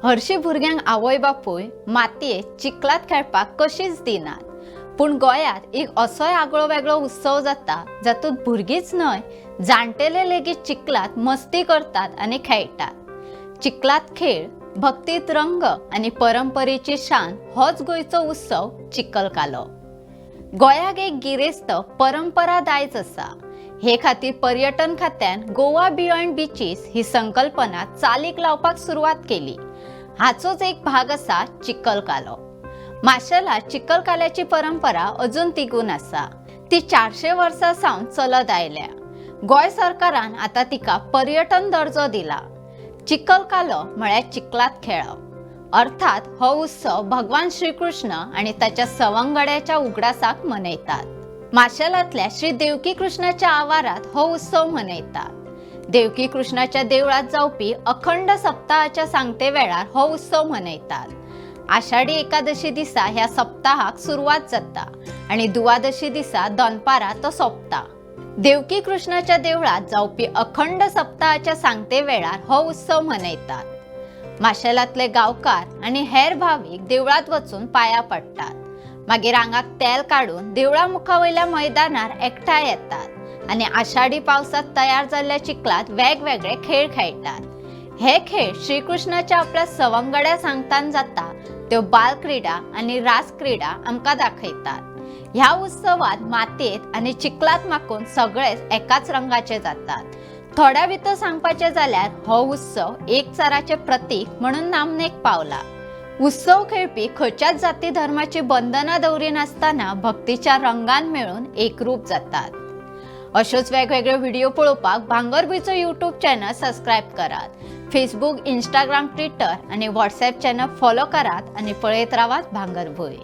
हरशीं भुरग्यांक आवय बापूय मातयेंत चिखलांत खेळपाक कशीच दिनात, पूण गोंयांत एक असोय आगळो वेगळो उत्सव जाता जातूंत भुरगींच न्हय, जाणटेले लेगीत चिखलांत मस्ती करतात आनी खेळटात. चिखलांत खेळ, भक्तीत रंग आनी परंपरेची शान होच गोंयचो उत्सव चिखलकालो. गोंयाक एक गिरेस्त परंपरा दायज आसा. हे खातीर पर्यटन खात्यान गोवा बियॉन्ड बिचीस ही संकल्पना चालीक लावपाक सुरवात केली. हाचोच एक भाग आसा चिखलकालो. माशेलात चिखलकाल्याची परंपरा अजून तिगून आसा. ती 400 वर्सां सावन चलत आयल्या. गोंय सरकारान आतां तिका पर्यटन दर्जो दिला. चिखलकालो म्हळ्यार चिखलात खेळप. अर्थात हो उत्सव भगवान श्रीकृष्ण आनी ताच्या सवंगड्याच्या उगडासाक मनयतात. माशेलांतल्या श्री देवकी कृष्णाच्या आवारात हो उत्सव मनयतात. देवकी कृष्णाच्या देवळात जावपी अखंड सप्ताहाच्या सांगते वेळार हो उत्सव मनयतात. आषाढी एकादशी दिसा ह्या सप्ताहाक सुरवात जाता आनी दुवादशी दिसा दनपारां तो सोंपता. देवकी कृष्णाच्या देवळात जावपी अखंड सप्ताहाच्या सांगते वेळार हो उत्सव मनयतात. माशेलांतले गांवकार आनी हेर भावीक देवळांत वचून पांया पडटात. मागीर आंगाक तेल काडून देवळा मुखा वयल्या मैदानार एकठांय येतात आनी आषाढी पावसांत तयार जाल्ल्या चिखलांत वेगवेगळे खेळ खेळटात. हे खेळ श्रीकृष्णाच्या आपल्या सवंगड्या सांगतान जाता त्यो बालक्रिडा आनी रासक्रिडा आमकां दाखयतात. ह्या उत्सवात मातयेंत आनी चिखलांत माखून सगळेच एकाच रंगाचे जातात. थोड्या भितर सांगपाचें जाल्यार हो उत्सव एकचाराचें प्रतीक म्हणून नामनेक पावला. उत्सव खेळपी खंयच्याच जाती धर्माची बंधनां दवरिनासतना भक्तीच्या रंगान मेळून एकरूप जातात. अश्योच वेगवेगळे व्हिडिओ पळोवपाक भांगरभूंयचो यूट्यूब चॅनल सबस्क्रायब करात. फेसबूक, इंस्टाग्राम, ट्विटर आनी व्हॉट्सॅप चॅनल फॉलो करात आनी पळयत रावात भांगरभूंय.